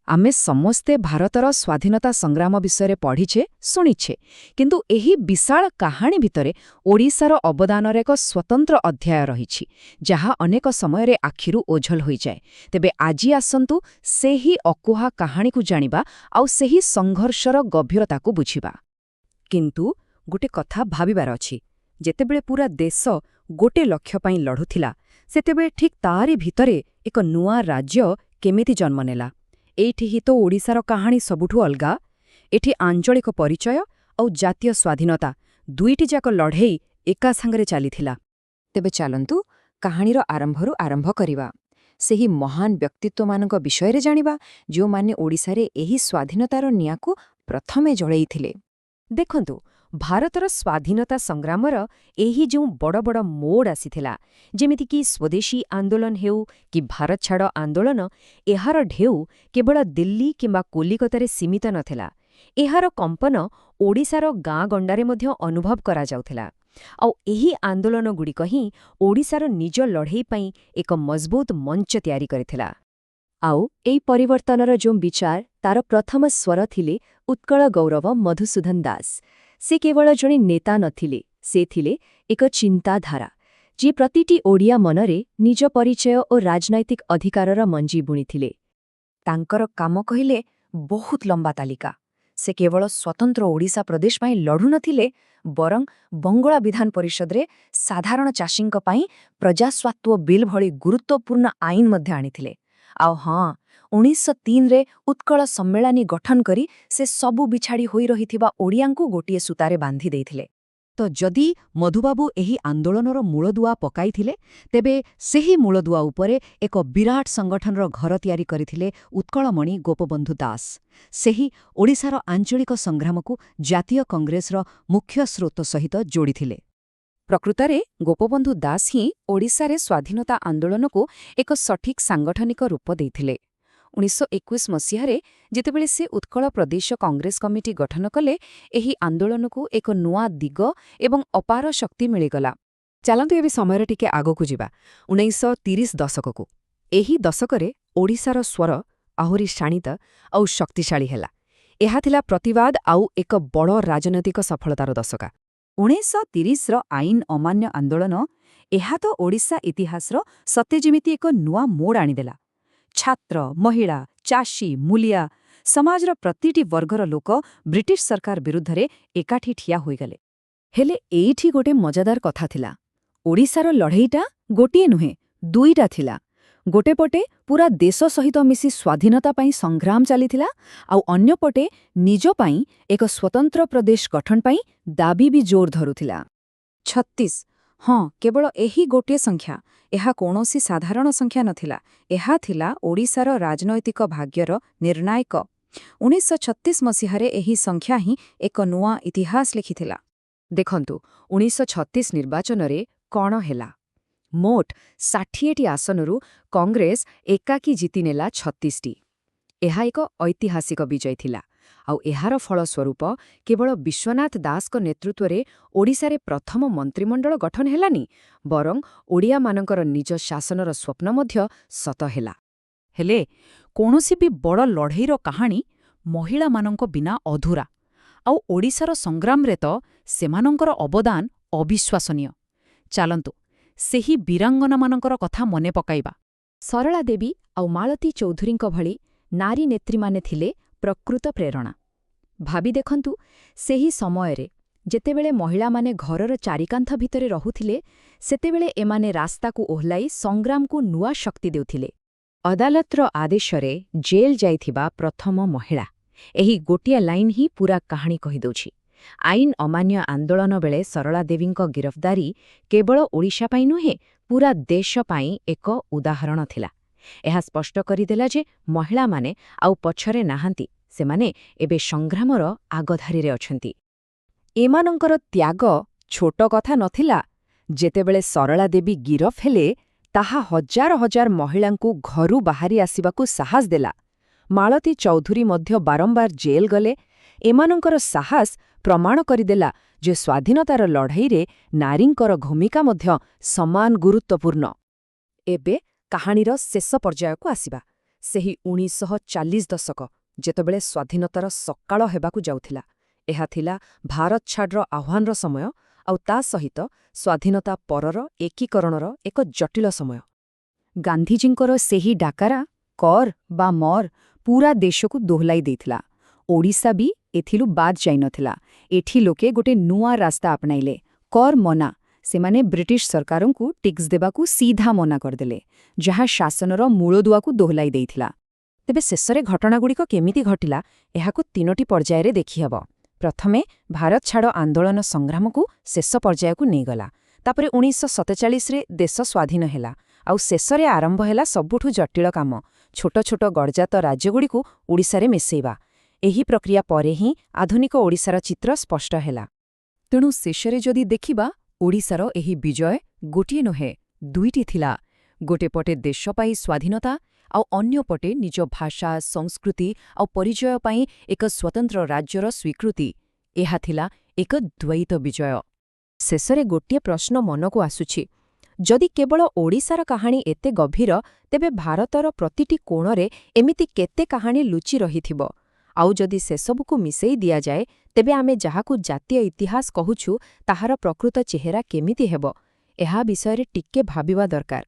ଆମେ ସମସ୍ତେ ଭାରତର ସ୍ୱାଧୀନତା ସଂଗ୍ରାମ ବିଷୟରେ ପଢ଼ିଛେ, ଶୁଣିଛେ। କିନ୍ତୁ ଏହି ବିଶାଳ କାହାଣୀ ଭିତରେ ଓଡ଼ିଶାର ଅବଦାନର ଏକ ସ୍ୱତନ୍ତ୍ର ଅଧ୍ୟାୟ ରହିଛି, ଯାହା ଅନେକ ସମୟରେ ଆଖିରୁ ଓଝଲ ହୋଇଯାଏ। ତେବେ ଆଜି ଆସନ୍ତୁ ସେହି ଅକୁହା କାହାଣୀକୁ ଜାଣିବା ଆଉ ସେହି ସଂଘର୍ଷର ଗଭୀରତାକୁ ବୁଝିବା। କିନ୍ତୁ ଗୋଟେ କଥା ଭାବିବାର ଅଛି। ଯେତେବେଳେ ପୁରା ଦେଶ ଗୋଟେ ଲକ୍ଷ୍ୟ ପାଇଁ ଲଢ଼ୁଥିଲା, ସେତେବେଳେ ଠିକ୍ ତାରି ଭିତରେ ଏକ ନୂଆ ରାଜ୍ୟ କେମିତି ଜନ୍ମ ନେଲା? ଏଇଠି ହିଁ ତ ଓଡ଼ିଶାର କାହାଣୀ ସବୁଠୁ ଅଲଗା। ଏଠି ଆଞ୍ଚଳିକ ପରିଚୟ ଆଉ ଜାତୀୟ ସ୍ୱାଧୀନତା ଦୁଇଟି ଯାକ ଲଢ଼େଇ ଏକା ସାଙ୍ଗରେ ଚାଲିଥିଲା। ତେବେ ଚାଲନ୍ତୁ, କାହାଣୀର ଆରମ୍ଭରୁ ଆରମ୍ଭ କରିବା। ସେହି ମହାନ ବ୍ୟକ୍ତିତ୍ୱମାନଙ୍କ ବିଷୟରେ ଜାଣିବା, ଯେଉଁମାନେ ଓଡ଼ିଶାରେ ଏହି ସ୍ୱାଧୀନତାର ନିଆଁକୁ ପ୍ରଥମେ ଜଳେଇଥିଲେ। ଦେଖନ୍ତୁ, ଭାରତର ସ୍ୱାଧୀନତା ସଂଗ୍ରାମର ଏହି ଯେଉଁ ବଡ଼ ବଡ଼ ମୋଡ଼ ଆସିଥିଲା, ଯେମିତିକି ସ୍ୱଦେଶୀ ଆନ୍ଦୋଳନ ହେଉ କି ଭାରତ ଛାଡ଼ ଆନ୍ଦୋଳନ, ଏହାର ଢେଉ କେବଳ ଦିଲ୍ଲୀ କିମ୍ବା କଲିକତାରେ ସୀମିତ ନଥିଲା। ଏହାର କମ୍ପନ ଓଡ଼ିଶାର ଗାଁ ଗଣ୍ଡାରେ ମଧ୍ୟ ଅନୁଭବ କରାଯାଉଥିଲା। ଆଉ ଏହି ଆନ୍ଦୋଳନଗୁଡ଼ିକ ହିଁ ଓଡ଼ିଶାର ନିଜ ଲଢ଼େଇ ପାଇଁ ଏକ ମଜବୁତ ମଞ୍ଚ ତିଆରି କରିଥିଲା। ଆଉ ଏହି ପରିବର୍ତ୍ତନର ଯେଉଁ ବିଚାର, ତାର ପ୍ରଥମ ସ୍ୱର ଥିଲେ ଉତ୍କଳ ଗୌରବ ମଧୁସୂଦନ ଦାସ। ସେ କେବଳ ଜଣେ ନେତା ନଥିଲେ, ସେ ଥିଲେ ଏକ ଚିନ୍ତାଧାରା, ଯିଏ ପ୍ରତିଟି ଓଡ଼ିଆ ମନରେ ନିଜ ପରିଚୟ ଓ ରାଜନୈତିକ ଅଧିକାରର ମଞ୍ଜି ବୁଣିଥିଲେ। ତାଙ୍କର କାମ କହିଲେ ବହୁତ ଲମ୍ବା ତାଲିକା। ସେ କେବଳ ସ୍ୱତନ୍ତ୍ର ଓଡ଼ିଶା ପ୍ରଦେଶ ପାଇଁ ଲଢ଼ୁନଥିଲେ, ବରଂ ବଙ୍ଗଳା ବିଧାନ ପରିଷଦରେ ସାଧାରଣ ଚାଷୀଙ୍କ ପାଇଁ ପ୍ରଜାସ୍ୱତ୍ୱ ବିଲ୍ ଭଳି ଗୁରୁତ୍ୱପୂର୍ଣ୍ଣ ଆଇନ ମଧ୍ୟ ଆଣିଥିଲେ। ଆଉ ହଁ, 1903ରେ ଉତ୍କଳ ସମ୍ମିଳନୀ ଗଠନ କରି ସେ ସବୁ ବିଛାଡ଼ି ହୋଇ ରହିଥିବା ଓଡ଼ିଆଙ୍କୁ ଗୋଟିଏ ସୂତାରେ ବାନ୍ଧି ଦେଇଥିଲେ। ତ ଯଦି ମଧୁବାବୁ ଏହି ଆନ୍ଦୋଳନର ମୂଳଦୁଆ ପକାଇଥିଲେ, ତେବେ ସେହି ମୂଳଦୁଆ ଉପରେ ଏକ ବିରାଟ ସଂଗଠନର ଘର ତିଆରି କରିଥିଲେ ଉତ୍କଳମଣି ଗୋପବନ୍ଧୁ ଦାସ। ସେହି ଓଡ଼ିଶାର ଆଞ୍ଚଳିକ ସଂଗ୍ରାମକୁ ଜାତୀୟ କଂଗ୍ରେସର ମୁଖ୍ୟ ସ୍ରୋତ ସହିତ ଯୋଡ଼ିଥିଲେ। ପ୍ରକୃତରେ ଗୋପବନ୍ଧୁ ଦାସ ହିଁ ଓଡ଼ିଶାରେ ସ୍ୱାଧୀନତା ଆନ୍ଦୋଳନକୁ ଏକ ସଠିକ୍ ସାଂଗଠନିକ ରୂପ ଦେଇଥିଲେ। 1921 ମସିହାରେ ଯେତେବେଳେ ସେ ଉତ୍କଳ ପ୍ରଦେଶ କଂଗ୍ରେସ କମିଟି ଗଠନ କଲେ, ଏହି ଆନ୍ଦୋଳନକୁ ଏକ ନୂଆ ଦିଗ ଏବଂ ଅପାର ଶକ୍ତି ମିଳିଗଲା। ଚାଲନ୍ତୁ, ଏବେ ସମୟରେ ଟିକେ ଆଗକୁ ଯିବା, 1930 ଦଶକକୁ। ଏହି ଦଶକରେ ଓଡ଼ିଶାର ସ୍ୱର ଆହୁରି ଶାଣିତ ଆଉ ଶକ୍ତିଶାଳୀ ହେଲା। ଏହା ଥିଲା ପ୍ରତିବାଦ ଆଉ ଏକ ବଡ଼ ରାଜନୈତିକ ସଫଳତାର ଦଶକ। 1930ର ଆଇନ ଅମାନ୍ୟ ଆନ୍ଦୋଳନ, ଏହା ତ ଓଡ଼ିଶା ଇତିହାସର ସତେ ଯେମିତି ଏକ ନୂଆ ମୋଡ଼ ଆଣିଦେଲା। ଛାତ୍ର, ମହିଳା, ଚାଷୀ, ମୂଲିଆ, ସମାଜର ପ୍ରତିଟି ବର୍ଗର ଲୋକ ବ୍ରିଟିଶ ସରକାର ବିରୁଦ୍ଧରେ ଏକାଠି ଠିଆ ହୋଇଗଲେ। ହେଲେ ଏଇଠି ଗୋଟେ ମଜାଦାର କଥା ଥିଲା। ଓଡ଼ିଶାର ଲଢ଼େଇଟା ଗୋଟିଏ ନୁହେଁ, ଦୁଇଟା ଥିଲା। ଗୋଟେ ପଟେ ପୁରା ଦେଶ ସହିତ ମିଶି ସ୍ୱାଧୀନତା ପାଇଁ ସଂଗ୍ରାମ ଚାଲିଥିଲା, ଆଉ ଅନ୍ୟପଟେ ନିଜ ପାଇଁ ଏକ ସ୍ୱତନ୍ତ୍ର ପ୍ରଦେଶ ଗଠନ ପାଇଁ ଦାବି ବି ଜୋର ଧରୁଥିଲା। 36, ହଁ, କେବଳ ଏହି ଗୋଟିଏ ସଂଖ୍ୟା। ଏହା କୌଣସି ସାଧାରଣ ସଂଖ୍ୟା ନଥିଲା। ଏହା ଥିଲା ଓଡ଼ିଶାର ରାଜନୈତିକ ଭାଗ୍ୟର ନିର୍ଣ୍ଣାୟକ। 1936 ମସିହାରେ ଏହି ସଂଖ୍ୟା ହିଁ ଏକ ନୂଆ ଇତିହାସ ଲେଖିଥିଲା। ଦେଖନ୍ତୁ, 1936 ନିର୍ବାଚନରେ କ'ଣ ହେଲା। ମୋଟ 60ଟି ଆସନରୁ କଂଗ୍ରେସ ଏକାକୀ ଜିତିନେଲା 36ଟି। ଏହା ଏକ ଐତିହାସିକ ବିଜୟ ଥିଲା। ଆଉ ଏହାର ଫଳସ୍ୱରୂପ କେବଳ ବିଶ୍ୱନାଥ ଦାସଙ୍କ ନେତୃତ୍ୱରେ ଓଡ଼ିଶାରେ ପ୍ରଥମ ମନ୍ତ୍ରିମଣ୍ଡଳ ଗଠନ ହେଲାନି, ବରଂ ଓଡ଼ିଆମାନଙ୍କର ନିଜ ଶାସନର ସ୍ୱପ୍ନ ମଧ୍ୟ ସତ ହେଲା। ହେଲେ କୌଣସି ବି ବଡ଼ ଲଢ଼େଇର କାହାଣୀ ମହିଳାମାନଙ୍କ ବିନା ଅଧୁରା। ଆଉ ଓଡ଼ିଶାର ସଂଗ୍ରାମରେ ତ ସେମାନଙ୍କର ଅବଦାନ ଅବିଶ୍ୱାସନୀୟ। ଚାଲନ୍ତୁ, ସେହି ବୀରାଙ୍ଗନାମାନଙ୍କର କଥା ମନେ ପକାଇବା। ସରଳା ଦେବୀ ଆଉ ମାଳତୀ ଚୌଧୁରୀଙ୍କ ଭଳି ନାରୀ ନେତ୍ରୀମାନେ ଥିଲେ ପ୍ରକୃତ ପ୍ରେରଣା। ଭାବି ଦେଖନ୍ତୁ, ସେହି ସମୟରେ ଯେତେବେଳେ ମହିଳାମାନେ ଘରର ଚାରିକାନ୍ଥ ଭିତରେ ରହୁଥିଲେ, ସେତେବେଳେ ଏମାନେ ରାସ୍ତାକୁ ଓହ୍ଲାଇ ସଂଗ୍ରାମକୁ ନୂଆ ଶକ୍ତି ଦେଉଥିଲେ। ଅଦାଲତର ଆଦେଶରେ ଜେଲ୍ ଯାଇଥିବା ପ୍ରଥମ ମହିଳା, ଏହି ଗୋଟିଏ ଲାଇନ୍ ହିଁ ପୂରା କାହାଣୀ କହିଦେଉଛି। ଆଇନ ଅମାନ୍ୟ ଆନ୍ଦୋଳନ ବେଳେ ସରଳା ଦେବୀଙ୍କ ଗିରଫଦାରୀ କେବଳ ଓଡ଼ିଶା ପାଇଁ ନୁହେଁ, ପୂରା ଦେଶ ପାଇଁ ଏକ ଉଦାହରଣ ଥିଲା। ଏହା ସ୍ପଷ୍ଟ କରିଦେଲା ଯେ ମହିଳାମାନେ ଆଉ ପଛରେ ନାହାନ୍ତି, ସେମାନେ ଏବେ ସଂଗ୍ରାମର ଆଗଧାଡ଼ିରେ ଅଛନ୍ତି। ଏମାନଙ୍କର ତ୍ୟାଗ ଛୋଟ କଥା ନଥିଲା। ଯେତେବେଳେ ସରଳା ଦେବୀ ଗିରଫ ହେଲେ, ତାହା ହଜାର ହଜାର ମହିଳାଙ୍କୁ ଘରୁ ବାହାରି ଆସିବାକୁ ସାହସ ଦେଲା। ମାଳତୀ ଚୌଧୁରୀ ମଧ୍ୟ ବାରମ୍ବାର ଜେଲ୍ ଗଲେ। ଏମାନଙ୍କର ସାହସ ପ୍ରମାଣ କରିଦେଲା ଯେ ସ୍ୱାଧୀନତାର ଲଢ଼େଇରେ ନାରୀଙ୍କର ଭୂମିକା ମଧ୍ୟ ସମାନ ଗୁରୁତ୍ୱପୂର୍ଣ୍ଣ। ଏବେ କାହାଣୀର ଶେଷ ପର୍ଯ୍ୟାୟକୁ ଆସିବା। ସେହି 1940 ଦଶକ, ଯେତେବେଳେ ସ୍ୱାଧୀନତାର ସକାଳ ହେବାକୁ ଯାଉଥିଲା। ଏହା ଥିଲା ଭାରତ ଛାଡ଼ର ଆହ୍ୱାନର ସମୟ, ଆଉ ତା ସହିତ ସ୍ୱାଧୀନତା ପରର ଏକୀକରଣର ଏକ ଜଟିଳ ସମୟ। ଗାନ୍ଧିଜୀଙ୍କର ସେହି ଡାକରା, କର୍ ବା ମର୍, ପୁରା ଦେଶକୁ ଦୋହଲାଇ ଦେଇଥିଲା। ଓଡ଼ିଶା ବି ଏଥିରୁ ବାଦ୍ ଯାଇନଥିଲା। ଏଠି ଲୋକେ ଗୋଟେ ନୂଆ ରାସ୍ତା ଆପଣାଇଲେ, କର୍ ମନା। ସେମାନେ ବ୍ରିଟିଶ ସରକାରଙ୍କୁ ଟିକ୍ସ ଦେବାକୁ ସିଧା ମନା କରିଦେଲେ, ଯାହା ଶାସନର ମୂଳଦୁଆକୁ ଦୋହଲାଇ ଦେଇଥିଲା। ତେବେ ଶେଷରେ ଘଟଣାଗୁଡ଼ିକ କେମିତି ଘଟିଲା, ଏହାକୁ ତିନୋଟି ପର୍ଯ୍ୟାୟରେ ଦେଖିହେବ। ପ୍ରଥମେ ଭାରତ ଛାଡ଼ ଆନ୍ଦୋଳନ ସଂଗ୍ରାମକୁ ଶେଷ ପର୍ଯ୍ୟାୟକୁ ନେଇଗଲା। ତାପରେ 1947ରେ ଦେଶ ସ୍ୱାଧୀନ ହେଲା। ଆଉ ଶେଷରେ ଆରମ୍ଭ ହେଲା ସବୁଠୁ ଜଟିଳ କାମ, ଛୋଟ ଛୋଟ ଗଡ଼ଜାତ ରାଜ୍ୟଗୁଡ଼ିକୁ ଓଡ଼ିଶାରେ ମିଶେଇବା। ଏହି ପ୍ରକ୍ରିୟା ପରେ ହିଁ ଆଧୁନିକ ଓଡ଼ିଶାର ଚିତ୍ର ସ୍ପଷ୍ଟ ହେଲା। ତେଣୁ ଶେଷରେ ଯଦି ଦେଖିବା, ଓଡ଼ିଶାର ଏହି ବିଜୟ ଗୋଟିଏ ନୁହେଁ, ଦୁଇଟି ଥିଲା। ଗୋଟେ ପଟେ ଦେଶ ପାଇଁ ସ୍ୱାଧୀନତା, ଆଉ ଅନ୍ୟପଟେ ନିଜ ଭାଷା, ସଂସ୍କୃତି ଆଉ ପରିଚୟ ପାଇଁ ଏକ ସ୍ୱତନ୍ତ୍ର ରାଜ୍ୟର ସ୍ୱୀକୃତି। ଏହା ଥିଲା ଏକ ଦ୍ୱୈତ ବିଜୟ। ଶେଷରେ ଗୋଟିଏ ପ୍ରଶ୍ନ ମନକୁ ଆସୁଛି। ଯଦି କେବଳ ଓଡ଼ିଶାର କାହାଣୀ ଏତେ ଗଭୀର, ତେବେ ଭାରତର ପ୍ରତିଟି କୋଣରେ ଏମିତି କେତେ କାହାଣୀ ଲୁଚି ରହିଥିବ। ଆଉ ଯଦି ସେସବୁକୁ ମିଶେଇ ଦିଆଯାଏ, ତେବେ ଆମେ ଯାହାକୁ ଜାତୀୟ ଇତିହାସ କହୁଛୁ, ତାହାର ପ୍ରକୃତ ଚେହେରା କେମିତି ହେବ? ଏହା ବିଷୟରେ ଟିକେ ଭାବିବା ଦରକାର।